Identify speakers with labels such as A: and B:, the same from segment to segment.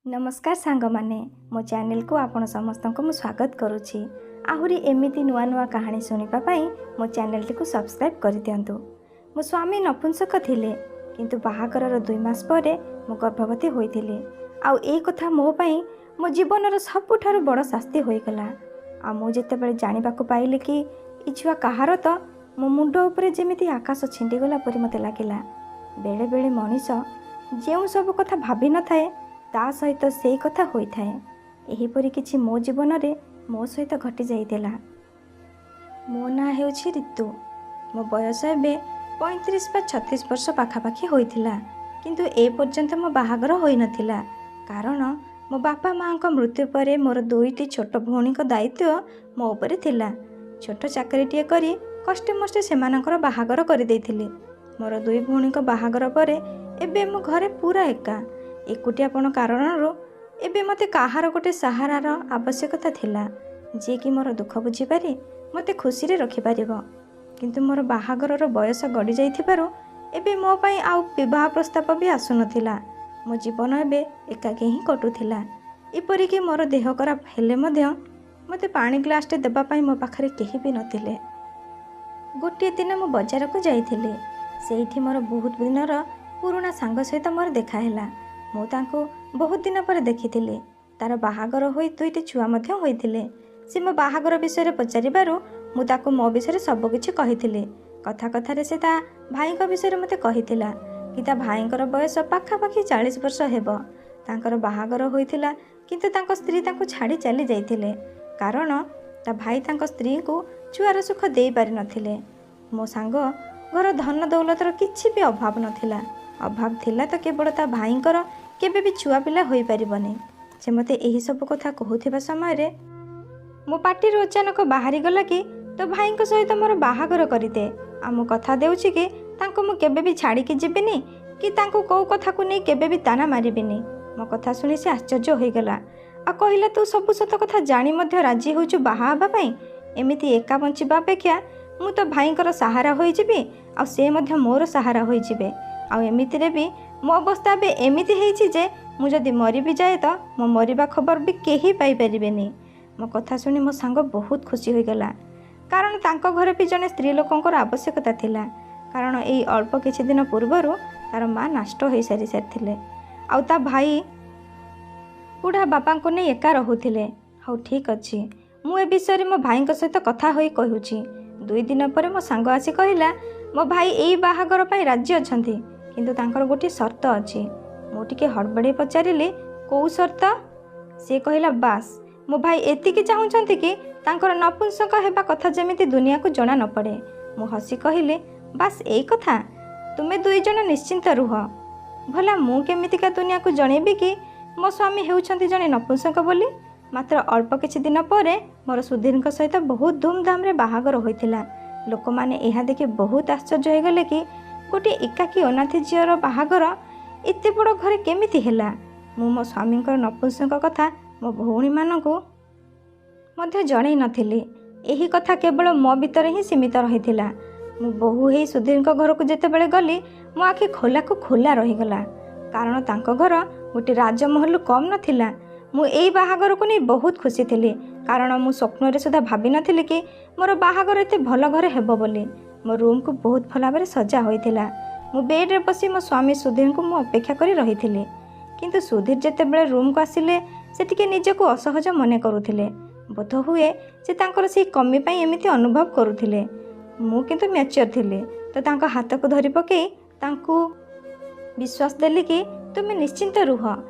A: ନମସ୍କାର ସାଙ୍ଗମାନେ, ମୋ ଚ୍ୟାନେଲକୁ ଆପଣ ସମସ୍ତଙ୍କୁ ମୁଁ ସ୍ୱାଗତ କରୁଛି। ଆହୁରି ଏମିତି ନୂଆ ନୂଆ କାହାଣୀ ଶୁଣିବା ପାଇଁ ମୋ ଚ୍ୟାନେଲଟିକୁ ସବସ୍କ୍ରାଇବ୍ କରିଦିଅନ୍ତୁ। ମୋ ସ୍ୱାମୀ ନପୁଂସକ ଥିଲେ, କିନ୍ତୁ ବାହାଘରର 2 ମାସ ପରେ ମୁଁ ଗର୍ଭବତୀ ହୋଇଥିଲି। ଆଉ ଏଇ କଥା ମୋ ପାଇଁ ମୋ ଜୀବନର ସବୁଠାରୁ ବଡ଼ ଶାସ୍ତି ହୋଇଗଲା। ଆଉ ମୁଁ ଯେତେବେଳେ ଜାଣିବାକୁ ପାଇଲି କି ଏ ଛୁଆ କାହାର, ତ ମୋ ମୁଣ୍ଡ ଉପରେ ଯେମିତି ଆକାଶ ଛିଣ୍ଡିଗଲା ପରି ମୋତେ ଲାଗିଲା। ବେଳେବେଳେ ମଣିଷ ଯେଉଁ ସବୁ କଥା ଭାବିନଥାଏ, ତା ସହିତ ସେଇ କଥା ହୋଇଥାଏ। ଏହିପରି କିଛି ମୋ ଜୀବନରେ ମୋ ସହିତ ଘଟିଯାଇଥିଲା। ମୋ ନାଁ ହେଉଛି ରିତୁ। ମୋ ବୟସ ଏବେ 35 ବା 36 ବର୍ଷ ପାଖାପାଖି ହୋଇଥିଲା, କିନ୍ତୁ ଏ ପର୍ଯ୍ୟନ୍ତ ମୋ ବାହାଘର ହୋଇନଥିଲା। କାରଣ ମୋ ବାପା ମାଆଙ୍କ ମୃତ୍ୟୁ ପରେ ମୋର 2ଟି ଛୋଟ ଭଉଣୀଙ୍କ ଦାୟିତ୍ୱ ମୋ ଉପରେ ଥିଲା। ଛୋଟ ଚାକିରିଟିଏ କରି କଷ୍ଟେ ମଷ୍ଟେ ସେମାନଙ୍କର ବାହାଘର କରିଦେଇଥିଲି। ମୋର 2 ଭଉଣୀଙ୍କ ବାହାଘର ପରେ ଏବେ ମୁଁ ଘରେ ପୁରା ଏକା। ଏକୁଟିଆପଣ କାରଣରୁ ଏବେ ମୋତେ କାହାର ଗୋଟେ ସାହାରାର ଆବଶ୍ୟକତା ଥିଲା, ଯିଏକି ମୋର ଦୁଃଖ ବୁଝିପାରି ମୋତେ ଖୁସିରେ ରଖିପାରିବ। କିନ୍ତୁ ମୋର ବାହାଘରର ବୟସ ଗଡ଼ି ଯାଇଥିବାରୁ ଏବେ ମୋ ପାଇଁ ଆଉ ବିବାହ ପ୍ରସ୍ତାବ ବି ଆସୁନଥିଲା। ମୋ ଜୀବନ ଏବେ ଏକାକୀ ହିଁ କଟୁଥିଲା। ଏପରିକି ମୋର ଦେହ ଖରାପ ହେଲେ ମଧ୍ୟ ମୋତେ ପାଣି ଗ୍ଲାସଟେ ଦେବା ପାଇଁ ମୋ ପାଖରେ କେହି ବି ନଥିଲେ। ଗୋଟିଏ ଦିନ ମୁଁ ବଜାରକୁ ଯାଇଥିଲି। ସେଇଠି ମୋର ବହୁତ ଦିନର ପୁରୁଣା ସାଙ୍ଗ ସହିତ ମୋର ଦେଖାହେଲା। ମୁଁ ତାଙ୍କୁ ବହୁତ ଦିନ ପରେ ଦେଖିଥିଲି। ତାର ବାହାଘର ହୋଇ 2ଟି ଛୁଆ ମଧ୍ୟ ହୋଇଥିଲେ। ସେ ମୋ ବାହାଘର ବିଷୟରେ ପଚାରିବାରୁ ମୁଁ ତାକୁ ମୋ ବିଷୟରେ ସବୁକିଛି କହିଥିଲି। କଥା କଥାରେ ସେ ତା ଭାଇଙ୍କ ବିଷୟରେ ମୋତେ କହିଥିଲା କି ତା ଭାଇଙ୍କର ବୟସ ପାଖାପାଖି 40 ବର୍ଷ ହେବ। ତାଙ୍କର ବାହାଘର ହୋଇଥିଲା, କିନ୍ତୁ ତାଙ୍କ ସ୍ତ୍ରୀ ତାଙ୍କୁ ଛାଡ଼ି ଚାଲି ଯାଇଥିଲେ, କାରଣ ତା ଭାଇ ତାଙ୍କ ସ୍ତ୍ରୀଙ୍କୁ ଛୁଆର ସୁଖ ଦେଇପାରିନଥିଲେ। ମୋ ସାଙ୍ଗ ଘର ଧନ ଦୌଲତର କିଛି ବି ଅଭାବ ନଥିଲା। ଅଭାବ ଥିଲା ତ କେବଳ ତା ଭାଇଙ୍କର କେବେ ବି ଛୁଆ ପିଲା ହୋଇପାରିବନି। ସେ ମୋତେ ଏହିସବୁ କଥା କହୁଥିବା ସମୟରେ ମୋ ପାଟିରୁ ଅଚାନକ ବାହାରିଗଲା କି ତୋ ଭାଇଙ୍କ ସହିତ ମୋର ବାହାଘର କରିଦେ, ଆଉ ମୁଁ କଥା ଦେଉଛି କି ତାଙ୍କୁ ମୁଁ କେବେ ବି ଛାଡ଼ିକି ଯିବିନି କି ତାଙ୍କୁ କେଉଁ କଥାକୁ ନେଇ କେବେ ବି ତାନା ମାରିବିନି। ମୋ କଥା ଶୁଣି ସେ ଆଶ୍ଚର୍ଯ୍ୟ ହୋଇଗଲା ଆଉ କହିଲା, ତୁ ସବୁ ସତ କଥା ଜାଣି ମଧ୍ୟ ରାଜି ହେଉଛୁ ବାହା ହେବା ପାଇଁ? ଏମିତି ଏକା ବଞ୍ଚିବା ଅପେକ୍ଷା ମୁଁ ତ ଭାଇଙ୍କର ସାହାରା ହୋଇଯିବି, ଆଉ ସେ ମଧ୍ୟ ମୋର ସାହାରା ହୋଇଯିବେ। ଆଉ ଏମିତିରେ ବି ମୋ ଅବସ୍ଥା ଏବେ ଏମିତି ହେଇଛି ଯେ ମୁଁ ଯଦି ମରିବି ଯାଏ ତ ମୋ ମରିବା ଖବର ବି କେହି ପାଇପାରିବେନି। ମୋ କଥା ଶୁଣି ମୋ ସାଙ୍ଗ ବହୁତ ଖୁସି ହୋଇଗଲା, କାରଣ ତାଙ୍କ ଘରେ ବି ଜଣେ ସ୍ତ୍ରୀ ଲୋକଙ୍କର ଆବଶ୍ୟକତା ଥିଲା। କାରଣ ଏଇ ଅଳ୍ପ କିଛି ଦିନ ପୂର୍ବରୁ ତାର ମା ନଷ୍ଟ ହୋଇସାରି ସାରିଥିଲେ, ଆଉ ତା ଭାଇ ବୁଢ଼ା ବାପାଙ୍କୁ ନେଇ ଏକା ରହୁଥିଲେ। ହଉ ଠିକ୍ ଅଛି, ମୁଁ ଏ ବିଷୟରେ ମୋ ଭାଇଙ୍କ ସହିତ କଥା ହୋଇ କହୁଛି। 2 ଦିନ ପରେ ମୋ ସାଙ୍ଗ ଆସି କହିଲା, ମୋ ଭାଇ ଏଇ ବାହାଘର ପାଇଁ ରାଜି ଅଛନ୍ତି, କିନ୍ତୁ ତାଙ୍କର ଗୋଟିଏ ସର୍ତ୍ତ ଅଛି। ମୁଁ ଟିକେ ହଡ଼ବଡ଼େଇ ପଚାରିଲି, କେଉଁ ସର୍ତ୍ତ? ସେ କହିଲା, ବାସ୍ ମୋ ଭାଇ ଏତିକି ଚାହୁଁଛନ୍ତି କି ତାଙ୍କର ନପୁଂସକ ହେବା କଥା ଯେମିତି ଦୁନିଆକୁ ଜଣା ନ ପଡ଼େ। ମୁଁ ହସି କହିଲି, ବାସ୍ ଏଇ କଥା? ତୁମେ 2 ଜଣ ନିଶ୍ଚିନ୍ତ ରୁହ। ଭଲା ମୁଁ କେମିତିକା ଦୁନିଆକୁ ଜଣେଇବି କି ମୋ ସ୍ୱାମୀ ହେଉଛନ୍ତି ଜଣେ ନପୁଂସକ ବୋଲି? ମାତ୍ର ଅଳ୍ପ କିଛି ଦିନ ପରେ ମୋର ସୁଧୀରଙ୍କ ସହିତ ବହୁତ ଧୁମଧାମରେ ବାହାଘର ହୋଇଥିଲା। ଲୋକମାନେ ଏହା ଦେଖି ବହୁତ ଆଶ୍ଚର୍ଯ୍ୟ ହୋଇଗଲେ କି ଗୋଟିଏ ଏକାକୀ ଅନାଥୀ ଝିଅର ବାହାଘର ଏତେ ବଡ଼ ଘରେ କେମିତି ହେଲା। ମୁଁ ମୋ ସ୍ୱାମୀଙ୍କର ନପୁଂସକ କଥା ମୋ ଭଉଣୀମାନଙ୍କୁ ମଧ୍ୟ ଜଣେଇ ନଥିଲି। ଏହି କଥା କେବଳ ମୋ ଭିତରେ ହିଁ ସୀମିତ ରହିଥିଲା। ମୁଁ ବୋହୂ ହେଇ ସୁଧୀରଙ୍କ ଘରକୁ ଯେତେବେଳେ ଗଲି, ମୋ ଆଖି ଖୋଲାକୁ ଖୋଲା ରହିଗଲା, କାରଣ ତାଙ୍କ ଘର ଗୋଟିଏ ରାଜମହଲରୁ କମ୍ ନଥିଲା। ମୁଁ ଏଇ ବାହାଘରକୁ ନେଇ ବହୁତ ଖୁସି ଥିଲି, କାରଣ ମୁଁ ସ୍ୱପ୍ନରେ ସୁଦ୍ଧା ଭାବିନଥିଲି କି ମୋର ବାହାଘର ଏତେ ଭଲ ଘରେ ହେବ ବୋଲି। ମୋ ରୁମ୍କୁ ବହୁତ ଭଲ ଭାବରେ ସଜା ହୋଇଥିଲା। ମୁଁ ବେଡ଼୍ରେ ବସି ମୋ ସ୍ୱାମୀ ସୁଧୀରଙ୍କୁ ମୁଁ ଅପେକ୍ଷା କରି ରହିଥିଲି। କିନ୍ତୁ ସୁଧୀର ଯେତେବେଳେ ରୁମ୍କୁ ଆସିଲେ, ସେ ଟିକେ ନିଜକୁ ଅସହଜ ମନେ କରୁଥିଲେ। ବୋଧହୁଏ ସେ ତାଙ୍କର ସେଇ କମି ପାଇଁ ଏମିତି ଅନୁଭବ କରୁଥିଲେ। ମୁଁ କିନ୍ତୁ ମ୍ୟାଚିଓର ଥିଲି, ତ ତାଙ୍କ ହାତକୁ ଧରି ପକାଇ ତାଙ୍କୁ ବିଶ୍ୱାସ ଦେଲି କି ତୁମେ ନିଶ୍ଚିନ୍ତ ରୁହ,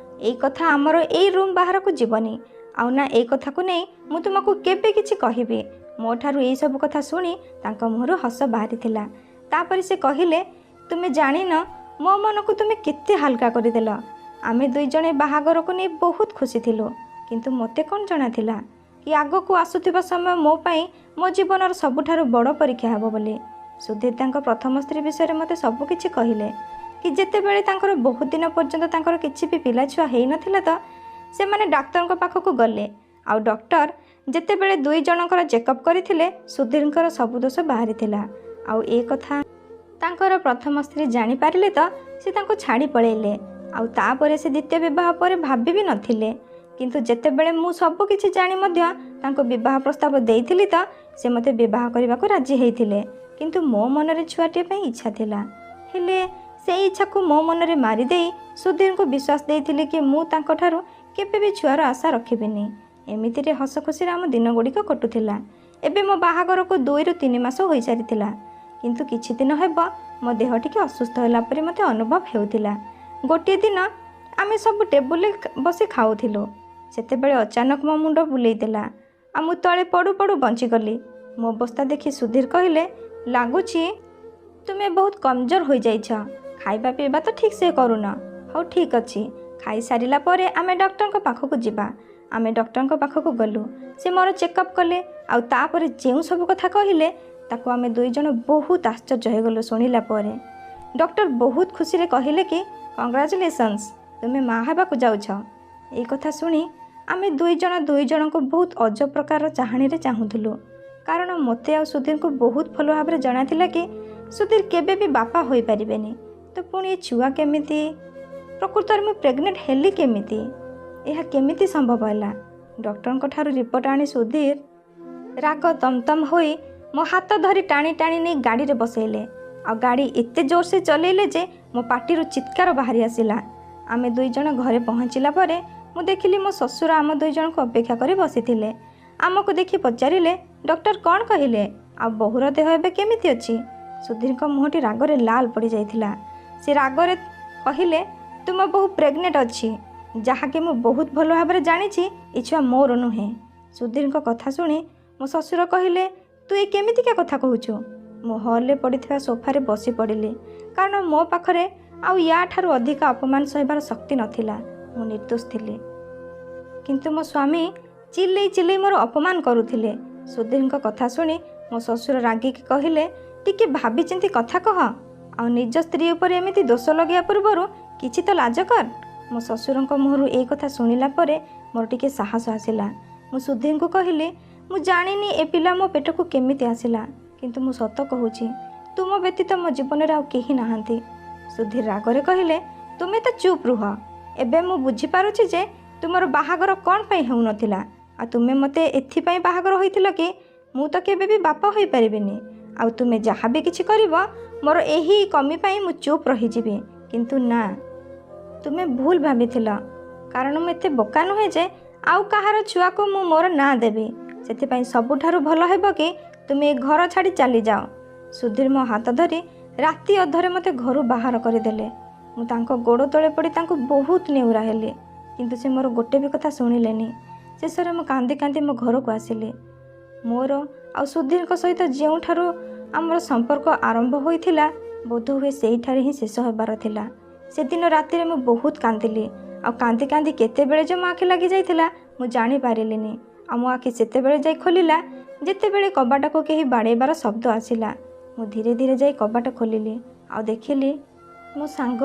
A: ଏଇ କଥା ଆମର ଏଇ ରୁମ୍ ବାହାରକୁ ଯିବନି, ଆଉ ନା ଏଇ କଥାକୁ ନେଇ ମୁଁ ତୁମକୁ କେବେ କିଛି କହିବି। ମୋ ଠାରୁ ଏଇସବୁ କଥା ଶୁଣି ତାଙ୍କ ମୁହଁରୁ ହସ ବାହାରିଥିଲା। ତାପରେ ସେ କହିଲେ, ତୁମେ ଜାଣିନ ମୋ ମନକୁ ତୁମେ କେତେ ହାଲକା କରିଦେଲ। ଆମେ 2 ଜଣ ବାହାଘରକୁ ନେଇ ବହୁତ ଖୁସି ଥିଲୁ, କିନ୍ତୁ ମୋତେ କ'ଣ ଜଣାଥିଲା କି ଆଗକୁ ଆସୁଥିବା ସମୟ ମୋ ପାଇଁ ମୋ ଜୀବନର ସବୁଠାରୁ ବଡ଼ ପରୀକ୍ଷା ହେବ ବୋଲି। ସୁଧୀର ତାଙ୍କ ପ୍ରଥମ ସ୍ତ୍ରୀ ବିଷୟରେ ମୋତେ ସବୁକିଛି କହିଲେ କି ଯେତେବେଳେ ତାଙ୍କର ବହୁତ ଦିନ ପର୍ଯ୍ୟନ୍ତ ତାଙ୍କର କିଛି ବି ପିଲାଛୁଆ ହେଇନଥିଲା, ତ ସେମାନେ ଡାକ୍ତରଙ୍କ ପାଖକୁ ଗଲେ, ଆଉ ଡକ୍ଟର ଯେତେବେଳେ 2 ଜଣଙ୍କର ଚେକଅପ୍ କରିଥିଲେ, ସୁଧୀରଙ୍କର ସବୁ ଦୋଷ ବାହାରିଥିଲା। ଆଉ ଏ କଥା ତାଙ୍କର ପ୍ରଥମ ସ୍ତ୍ରୀ ଜାଣିପାରିଲେ ତ ସେ ତାଙ୍କୁ ଛାଡ଼ି ପଳେଇଲେ। ଆଉ ତାପରେ ସେ ଦ୍ୱିତୀୟ ବିବାହ ପରେ ଭାବି ବି ନଥିଲେ। କିନ୍ତୁ ଯେତେବେଳେ ମୁଁ ସବୁ କିଛି ଜାଣି ମଧ୍ୟ ତାଙ୍କୁ ବିବାହ ପ୍ରସ୍ତାବ ଦେଇଥିଲି ତ ସେ ମୋତେ ବିବାହ କରିବାକୁ ରାଜି ହେଇଥିଲେ। କିନ୍ତୁ ମୋ ମନରେ ଛୁଆଟିଏ ପାଇଁ ଇଚ୍ଛା ଥିଲା, ହେଲେ ସେଇ ଇଚ୍ଛାକୁ ମୋ ମନରେ ମାରିଦେଇ ସୁଧୀରଙ୍କୁ ବିଶ୍ୱାସ ଦେଇଥିଲି କି ମୁଁ ତାଙ୍କଠାରୁ କେବେ ବି ଛୁଆର ଆଶା ରଖିବିନି। ଏମିତିରେ ହସ ଖୁସିରେ ଆମ ଦିନଗୁଡ଼ିକ କଟୁଥିଲା। ଏବେ ମୋ ବାହାଘରକୁ 2ରୁ 3 ମାସ ହୋଇସାରିଥିଲା। କିନ୍ତୁ କିଛି ଦିନ ହେବ ମୋ ଦେହ ଟିକେ ଅସୁସ୍ଥ ହେଲା ପରି ମୋତେ ଅନୁଭବ ହେଉଥିଲା। ଗୋଟିଏ ଦିନ ଆମେ ସବୁ ଟେବୁଲରେ ବସି ଖାଉଥିଲୁ। ସେତେବେଳେ ଅଚାନକ ମୋ ମୁଣ୍ଡ ବୁଲେଇ ଦେଲା ଆଉ ମୁଁ ତଳେ ପଡ଼ୁ ପଡ଼ୁ ବଞ୍ଚିଗଲି। ମୋ ଅବସ୍ଥା ଦେଖି ସୁଧୀର କହିଲେ, ଲାଗୁଛି ତୁମେ ବହୁତ କମଜୋର ହୋଇଯାଇଛ, ଖାଇବା ପିଇବା ତ ଠିକ୍ ସେ କରୁନ। ହଉ ଠିକ୍ ଅଛି, ଖାଇସାରିଲା ପରେ ଆମେ ଡକ୍ଟରଙ୍କ ପାଖକୁ ଯିବା। ଆମେ ଡକ୍ଟରଙ୍କ ପାଖକୁ ଗଲୁ। ସେ ମୋର ଚେକଅପ୍ କଲେ ଆଉ ତାପରେ ଯେଉଁ ସବୁ କଥା କହିଲେ ତାକୁ ଆମେ ଦୁଇ ଜଣ ବହୁତ ଆଶ୍ଚର୍ଯ୍ୟ ହୋଇଗଲୁ ଶୁଣିଲା ପରେ। ଡକ୍ଟର ବହୁତ ଖୁସିରେ କହିଲେ କି କଂଗ୍ରାଚୁଲେସନ୍ସ, ତୁମେ ମା ହେବାକୁ ଯାଉଛ। ଏଇ କଥା ଶୁଣି ଆମେ ଦୁଇ ଜଣ ଦୁଇ ଜଣଙ୍କୁ ବହୁତ ଅଜବ ପ୍ରକାରର ଚାହାଣୀରେ ଚାହୁଁଥିଲୁ, କାରଣ ମୋତେ ଆଉ ସୁଧୀରଙ୍କୁ ବହୁତ ଭଲ ଭାବରେ ଜଣାଥିଲା କି ସୁଧୀର କେବେ ବି ବାପା ହୋଇପାରିବେନି। ତ ପୁଣି ଏ ଛୁଆ କେମିତି? ପ୍ରକୃତରେ ମୁଁ ପ୍ରେଗନେଣ୍ଟ ହେଲି କେମିତି? ଏହା କେମିତି ସମ୍ଭବ ହେଲା? ଡକ୍ଟରଙ୍କ ଠାରୁ ରିପୋର୍ଟ ଆଣି ସୁଧୀର ରାଗ ତମତମ ହୋଇ ମୋ ହାତ ଧରି ଟାଣି ଟାଣି ନେଇ ଗାଡ଼ିରେ ବସେଇଲେ ଆଉ ଗାଡ଼ି ଏତେ ଜୋରସେ ଚଲେଇଲେ ଯେ ମୋ ପାଟିରୁ ଚିତ୍କାର ବାହାରି ଆସିଲା। ଆମେ ଦୁଇ ଜଣ ଘରେ ପହଞ୍ଚିଲା ପରେ ମୁଁ ଦେଖିଲି ମୋ ଶ୍ୱଶୁର ଆମ ଦୁଇ ଜଣଙ୍କୁ ଅପେକ୍ଷା କରି ବସିଥିଲେ। ଆମକୁ ଦେଖି ପଚାରିଲେ, ଡକ୍ଟର କ'ଣ କହିଲେ ଆଉ ବୋହୂର ଦେହ ଏବେ କେମିତି ଅଛି? ସୁଧୀରଙ୍କ ମୁହଁଟି ରାଗରେ ଲାଲ ପଡ଼ିଯାଇଥିଲା। ସେ ରାଗରେ କହିଲେ, ତୁମ ବୋହୂ ପ୍ରେଗନେଣ୍ଟ ଅଛି, ଯାହାକି ମୁଁ ବହୁତ ଭଲ ଭାବରେ ଜାଣିଛି ଏ ଛୁଆ ମୋର ନୁହେଁ। ସୁଧୀରଙ୍କ କଥା ଶୁଣି ମୋ ଶ୍ୱଶୁର କହିଲେ, ତୁ ଏ କେମିତିକା କଥା କହୁଛୁ? ମୁଁ ହଲ୍ରେ ପଡ଼ିଥିବା ସୋଫାରେ ବସି ପଡ଼ିଲି, କାରଣ ମୋ ପାଖରେ ଆଉ ୟା ଠାରୁ ଅଧିକ ଅପମାନ ସହିବାର ଶକ୍ତି ନଥିଲା। ମୁଁ ନିର୍ଦ୍ଦୋଷ ଥିଲି, କିନ୍ତୁ ମୋ ସ୍ୱାମୀ ଚିଲେଇ ଚିଲେଇ ମୋର ଅପମାନ କରୁଥିଲେ। ସୁଧୀରଙ୍କ କଥା ଶୁଣି ମୋ ଶ୍ୱଶୁର ରାଗିକି କହିଲେ, ଟିକେ ଭାବିଚିନ୍ତି କଥା କହ, ଆଉ ନିଜ ସ୍ତ୍ରୀ ଉପରେ ଏମିତି ଦୋଷ ଲଗାଇବା ପୂର୍ବରୁ କିଛି ତ ଲାଜ କର। ମୋ ଶ୍ୱଶୁରଙ୍କ ମୁହଁରୁ ଏଇ କଥା ଶୁଣିଲା ପରେ ମୋର ଟିକେ ସାହସ ଆସିଲା। ମୁଁ ସୁଧୀରଙ୍କୁ କହିଲି, ମୁଁ ଜାଣିନି ଏ ପିଲା ମୋ ପେଟକୁ କେମିତି ଆସିଲା, କିନ୍ତୁ ମୁଁ ସତ କହୁଛି, ତୁମ ବ୍ୟତୀତ ମୋ ଜୀବନରେ ଆଉ କେହି ନାହାନ୍ତି। ସୁଧୀର ରାଗରେ କହିଲେ, ତୁମେ ତ ଚୁପ୍ ରୁହ। ଏବେ ମୁଁ ବୁଝିପାରୁଛି ଯେ ତୁମର ବାହାଘର କ'ଣ ପାଇଁ ହେଉନଥିଲା, ଆଉ ତୁମେ ମୋତେ ଏଥିପାଇଁ ବାହାଘର ହୋଇଥିଲ କି ମୁଁ ତ କେବେ ବି ବାପା ହୋଇପାରିବିନି, ଆଉ ତୁମେ ଯାହା ବି କିଛି କରିବ ମୋର ଏହି କମି ପାଇଁ ମୁଁ ଚୁପ୍ ରହିଯିବି। କିନ୍ତୁ ନା, ତୁମେ ଭୁଲ ଭାବିଥିଲ, କାରଣ ମୁଁ ଏତେ ବୋକା ନୁହେଁ ଯେ ଆଉ କାହାର ଛୁଆକୁ ମୁଁ ମୋର ନାଁ ଦେବି। ସେଥିପାଇଁ ସବୁଠାରୁ ଭଲ ହେବ କି ତୁମେ ଏ ଘର ଛାଡ଼ି ଚାଲିଯାଅ। ସୁଧୀର ମୋ ହାତ ଧରି ରାତି ଅଧରେ ମୋତେ ଘରୁ ବାହାର କରିଦେଲେ। ମୁଁ ତାଙ୍କ ଗୋଡ଼ ତଳେ ପଡ଼ି ତାଙ୍କୁ ବହୁତ ନେହୁରା ହେଲି, କିନ୍ତୁ ସେ ମୋର ଗୋଟେ ବି କଥା ଶୁଣିଲେନି। ଶେଷରେ ମୁଁ କାନ୍ଦି କାନ୍ଦି ମୋ ଘରକୁ ଆସିଲି। ମୋର ଆଉ ସୁଧୀରଙ୍କ ସହିତ ଯେଉଁଠାରୁ ଆମର ସମ୍ପର୍କ ଆରମ୍ଭ ହୋଇଥିଲା, ବୋଧହୁଏ ସେଇଠାରେ ହିଁ ଶେଷ ହେବାର ଥିଲା। ସେଦିନ ରାତିରେ ମୁଁ ବହୁତ କାନ୍ଦିଲି, ଆଉ କାନ୍ଦି କାନ୍ଦି କେତେବେଳେ ଯେ ମୋ ଆଖି ଲାଗିଯାଇଥିଲା ମୁଁ ଜାଣିପାରିଲିନି। ଆଉ ମୋ ଆଖି ସେତେବେଳେ ଯାଇ ଖୋଲିଲା ଯେତେବେଳେ କବାଟକୁ କେହି ବାଡ଼େଇବାର ଶବ୍ଦ ଆସିଲା। ମୁଁ ଧୀରେ ଧୀରେ ଯାଇ କବାଟ ଖୋଲିଲି ଆଉ ଦେଖିଲି ମୋ ସାଙ୍ଗ,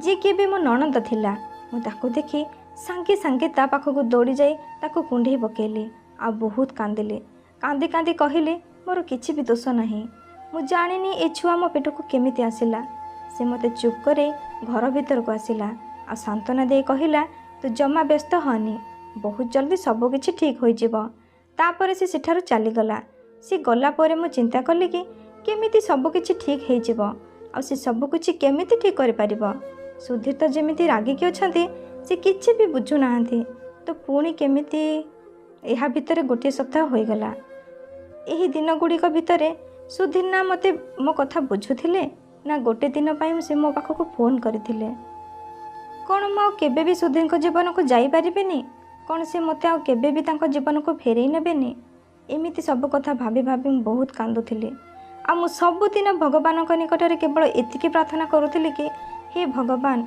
A: ଯିଏକି ଏବେ ମୋ ନଣନ୍ଦ ଥିଲା। ମୁଁ ତାକୁ ଦେଖି ସାଙ୍ଗେ ସାଙ୍ଗେ ତା ପାଖକୁ ଦୌଡ଼ି ଯାଇ ତାକୁ କୁଣ୍ଢେଇ ପକେଇଲି ଆଉ ବହୁତ କାନ୍ଦିଲି। କାନ୍ଦି କାନ୍ଦି କହିଲି, ମୋର କିଛି ବି ଦୋଷ ନାହିଁ, ମୁଁ ଜାଣିନି ଏ ଛୁଆ ମୋ ପେଟକୁ କେମିତି ଆସିଲା। ସେ ମୋତେ ଚୁପ୍ କରେଇ ଘର ଭିତରକୁ ଆସିଲା ଆଉ ସାନ୍ତ୍ୱନା ଦେଇ କହିଲା, ତୁ ଜମା ବ୍ୟସ୍ତ ହନି, ବହୁତ ଜଲ୍ଦି ସବୁକିଛି ଠିକ୍ ହୋଇଯିବ। ତାପରେ ସେ ସେଠାରୁ ଚାଲିଗଲା। ସେ ଗଲା ପରେ ମୁଁ ଚିନ୍ତା କଲି କି କେମିତି ସବୁକିଛି ଠିକ୍ ହେଇଯିବ, ଆଉ ସେ ସବୁକିଛି କେମିତି ଠିକ୍ କରିପାରିବ। ସୁଧୀର ତ ଯେମିତି ରାଗିକି ଅଛନ୍ତି, ସେ କିଛି ବି ବୁଝୁନାହାନ୍ତି, ତ ପୁଣି କେମିତି? ଏହା ଭିତରେ ଗୋଟିଏ ସପ୍ତାହ ହୋଇଗଲା। ଏହି ଦିନଗୁଡ଼ିକ ଭିତରେ ସୁଧୀର ନା ମୋତେ ମୋ କଥା ବୁଝୁଥିଲେ, ନା ଗୋଟେ ଦିନ ପାଇଁ ସେ ମୋ ପାଖକୁ ଫୋନ୍ କରିଥିଲେ। କ'ଣ ମୁଁ ଆଉ କେବେ ବି ସୁଧୀରଙ୍କ ଜୀବନକୁ ଯାଇପାରିବିନି? କ'ଣ ସେ ମୋତେ ଆଉ କେବେ ବି ତାଙ୍କ ଜୀବନକୁ ଫେରେଇ ନେବେନି? ଏମିତି ସବୁ କଥା ଭାବି ଭାବି ମୁଁ ବହୁତ କାନ୍ଦୁଥିଲି। ଆଉ ମୁଁ ସବୁଦିନ ଭଗବାନଙ୍କ ନିକଟରେ କେବଳ ଏତିକି ପ୍ରାର୍ଥନା କରୁଥିଲି କି ହେ ଭଗବାନ,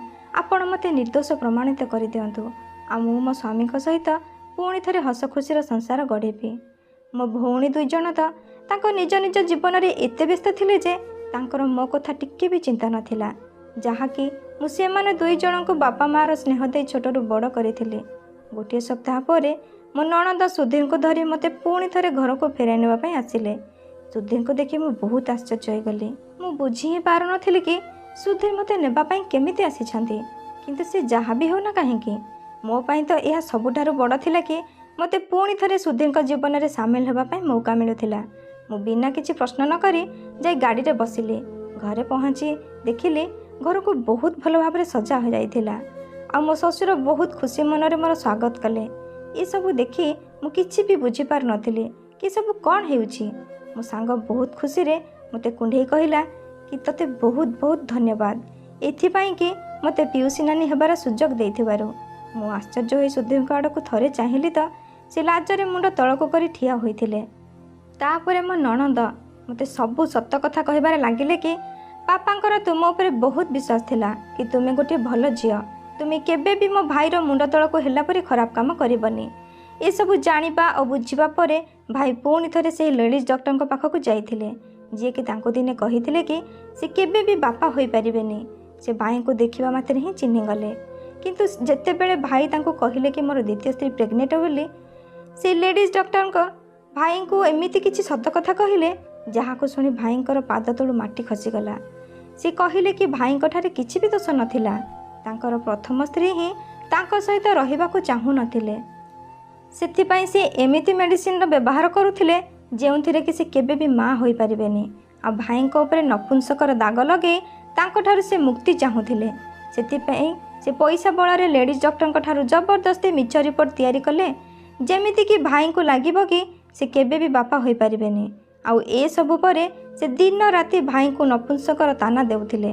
A: ଆପଣ ମୋତେ ନିର୍ଦ୍ଦୋଷ ପ୍ରମାଣିତ କରିଦିଅନ୍ତୁ ଆଉ ମୁଁ ମୋ ସ୍ୱାମୀଙ୍କ ସହିତ ପୁଣି ଥରେ ହସ ଖୁସିର ସଂସାର ଗଢ଼ିବି। ମୋ ଭଉଣୀ ଦୁଇ ଜଣ ତ ତାଙ୍କ ନିଜ ନିଜ ଜୀବନରେ ଏତେ ବ୍ୟସ୍ତ ଥିଲେ ଯେ ତାଙ୍କର ମୋ କଥା ଟିକେ ବି ଚିନ୍ତା ନଥିଲା, ଯାହାକି ମୁଁ ସେମାନେ ଦୁଇ ଜଣଙ୍କୁ ବାପା ମାଆର ସ୍ନେହ ଦେଇ ଛୋଟରୁ ବଡ଼ କରିଥିଲି। ଗୋଟିଏ ସପ୍ତାହ ପରେ ମୋ ନଣନ୍ଦ ସୁଧୀରଙ୍କୁ ଧରି ମୋତେ ପୁଣି ଥରେ ଘରକୁ ଫେରାଇ ନେବା ପାଇଁ ଆସିଲେ। ସୁଧୀରଙ୍କୁ ଦେଖି ମୁଁ ବହୁତ ଆଶ୍ଚର୍ଯ୍ୟ ହୋଇଗଲି। ମୁଁ ବୁଝି ହିଁ ପାରୁନଥିଲି କି ସୁଧୀର ମୋତେ ନେବା ପାଇଁ କେମିତି ଆସିଛନ୍ତି। କିନ୍ତୁ ସେ ଯାହା ବି ହେଉନା କାହିଁକି, ମୋ ପାଇଁ ତ ଏହା ସବୁଠାରୁ ବଡ଼ ଥିଲା କି ମୋତେ ପୁଣି ଥରେ ସୁଧୀରଙ୍କ ଜୀବନରେ ସାମିଲ ହେବା ପାଇଁ ମୌକା ମିଳୁଥିଲା। ମୁଁ ବିନା କିଛି ପ୍ରଶ୍ନ ନ କରି ଯାଇ ଗାଡ଼ିରେ ବସିଲି। ଘରେ ପହଞ୍ଚି ଦେଖିଲି ଘରକୁ ବହୁତ ଭଲ ଭାବରେ ସଜା ହୋଇଯାଇଥିଲା, ଆଉ ମୋ ଶ୍ୱଶୁର ବହୁତ ଖୁସି ମନରେ ମୋର ସ୍ୱାଗତ କଲେ। ଏସବୁ ଦେଖି ମୁଁ କିଛି ବି ବୁଝିପାରୁନଥିଲି କି ସବୁ କ'ଣ ହେଉଛି। ମୋ ସାଙ୍ଗ ବହୁତ ଖୁସିରେ ମୋତେ କୁଣ୍ଢେଇ କହିଲା କି ତୋତେ ବହୁତ ବହୁତ ଧନ୍ୟବାଦ ଏଥିପାଇଁ କି ମୋତେ ପିଉସୀ ନାନୀ ହେବାର ସୁଯୋଗ ଦେଇଥିବାରୁ। ମୁଁ ଆଶ୍ଚର୍ଯ୍ୟ ହୋଇ ସୁଧୀରଙ୍କ ଆଡ଼କୁ ଥରେ ଚାହିଁଲି ତ ସେ ଲାଜରେ ମୁଣ୍ଡ ତଳକୁ କରି ଠିଆ ହୋଇଥିଲେ। ତାପରେ ମୋ ନଣନ୍ଦ ମୋତେ ସବୁ ସତ କଥା କହିବାରେ ଲାଗିଲେ କି ବାପାଙ୍କର ତୁମ ଉପରେ ବହୁତ ବିଶ୍ୱାସ ଥିଲା କି ତୁମେ ଗୋଟିଏ ଭଲ ଝିଅ, ତୁମେ କେବେ ବି ମୋ ଭାଇର ମୁଣ୍ଡ ତଳକୁ ହେଲା ପରି ଖରାପ କାମ କରିବନି। ଏସବୁ ଜାଣିବା ଓ ବୁଝିବା ପରେ ଭାଇ ପୁଣି ଥରେ ସେହି ଲେଡ଼ିଜ୍ ଡକ୍ଟରଙ୍କ ପାଖକୁ ଯାଇଥିଲେ, ଯିଏକି ତାଙ୍କୁ ଦିନେ କହିଥିଲେ କି ସେ କେବେ ବି ବାପା ହୋଇପାରିବେନି। ସେ ଭାଇଙ୍କୁ ଦେଖିବା ମାତ୍ରେ ହିଁ ଚିହ୍ନିଗଲେ। କିନ୍ତୁ ଯେତେବେଳେ ଭାଇ ତାଙ୍କୁ କହିଲେ କି ମୋର ଦ୍ୱିତୀୟ ସ୍ତ୍ରୀ ପ୍ରେଗନେଣ୍ଟ ବୋଲି, ସେ ଲେଡ଼ିଜ୍ ଡକ୍ଟରଙ୍କ ଭାଇଙ୍କୁ ଏମିତି କିଛି ସତ କଥା କହିଲେ ଯାହାକୁ ଶୁଣି ଭାଇଙ୍କର ପାଦ ତଳୁ ମାଟି ଖସିଗଲା। ସେ କହିଲେ କି ଭାଇଙ୍କ ଠାରେ କିଛି ବି ଦୋଷ ନଥିଲା, ତାଙ୍କର ପ୍ରଥମ ସ୍ତ୍ରୀ ହିଁ ତାଙ୍କ ସହିତ ରହିବାକୁ ଚାହୁଁନଥିଲେ, ସେଥିପାଇଁ ସେ ଏମିତି ମେଡ଼ିସିନର ବ୍ୟବହାର କରୁଥିଲେ ଯେଉଁଥିରେ କି ସେ କେବେ ବି ମା ହୋଇପାରିବେନି। ଆଉ ଭାଇଙ୍କ ଉପରେ ନପୁଂସକର ଦାଗ ଲଗେଇ ତାଙ୍କଠାରୁ ସେ ମୁକ୍ତି ଚାହୁଁଥିଲେ। ସେଥିପାଇଁ ସେ ପଇସା ବଳରେ ଲେଡ଼ିଜ୍ ଡକ୍ଟରଙ୍କ ଠାରୁ ଜବରଦସ୍ତି ମିଛ ରିପୋର୍ଟ ତିଆରି କଲେ, ଯେମିତିକି ଭାଇଙ୍କୁ ଲାଗିବ କି ସେ କେବେ ବି ବାପା ହୋଇପାରିବେନି। ଆଉ ଏସବୁ ପରେ ସେ ଦିନ ରାତି ଭାଇଙ୍କୁ ନପୁଂସକର ତାନା ଦେଉଥିଲେ,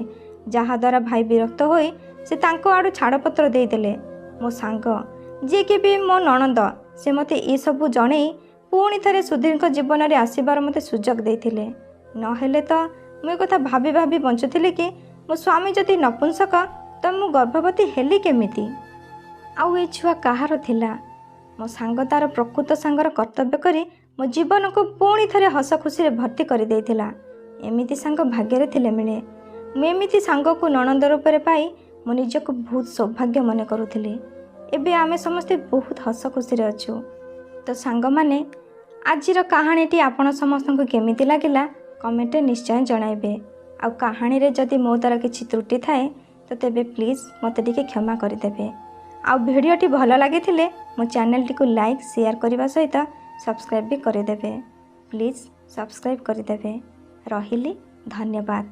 A: ଯାହାଦ୍ୱାରା ଭାଇ ବିରକ୍ତ ହୋଇ ସେ ତାଙ୍କ ଆଡ଼ୁ ଛାଡ଼ପତ୍ର ଦେଇଦେଲେ। ମୋ ସାଙ୍ଗ ଯିଏକି ବି ମୋ ନଣନ୍ଦ, ସେ ମୋତେ ଏସବୁ ଜଣେଇ ପୁଣି ଥରେ ସୁଧୀରଙ୍କ ଜୀବନରେ ଆସିବାର ମୋତେ ସୁଯୋଗ ଦେଇଥିଲେ। ନହେଲେ ତ ମୁଁ ଏକଥା ଭାବି ଭାବି ବଞ୍ଚୁଥିଲି କି ମୋ ସ୍ୱାମୀ ଯଦି ନପୁଂସକ ତ ମୁଁ ଗର୍ଭବତୀ ହେଲି କେମିତି, ଆଉ ଏ ଛୁଆ କାହାର ଥିଲା। ମୋ ସାଙ୍ଗ ତା'ର ପ୍ରକୃତ ସାଙ୍ଗର କର୍ତ୍ତବ୍ୟ କରି ମୋ ଜୀବନକୁ ପୁଣି ଥରେ ହସ ଖୁସିରେ ଭର୍ତ୍ତି କରିଦେଇଥିଲା। ଏମିତି ସାଙ୍ଗ ଭାଗ୍ୟରେ ଥିଲେ ମିଳେ। ମୁଁ ଏମିତି ସାଙ୍ଗକୁ ନଣନ୍ଦ ରୂପରେ ପାଇ ମୁଁ ନିଜକୁ ବହୁତ ସୌଭାଗ୍ୟ ମନେ କରୁଥିଲି। ଏବେ ଆମେ ସମସ୍ତେ ବହୁତ ହସ ଖୁସିରେ ଅଛୁ। ତ ସାଙ୍ଗମାନେ, ଆଜିର କାହାଣୀଟି ଆପଣ ସମସ୍ତଙ୍କୁ କେମିତି ଲାଗିଲା କମେଣ୍ଟରେ ନିଶ୍ଚୟ ଜଣାଇବେ। ଆଉ କାହାଣୀରେ ଯଦି ମୋ ଦ୍ୱାରା କିଛି ତ୍ରୁଟି ଥାଏ ତ ତେବେ ପ୍ଲିଜ୍ ମୋତେ ଟିକେ କ୍ଷମା କରିଦେବେ। ଆଉ ଭିଡ଼ିଓଟି ଭଲ ଲାଗିଥିଲେ ମୋ ଚ୍ୟାନେଲଟିକୁ ଲାଇକ୍, ସେୟାର କରିବା ସହିତ ସବସ୍କ୍ରାଇବ୍ ବି କରିଦେବେ। ପ୍ଲିଜ୍ ସବସ୍କ୍ରାଇବ୍ କରିଦେବେ। ରହିଲି, ଧନ୍ୟବାଦ।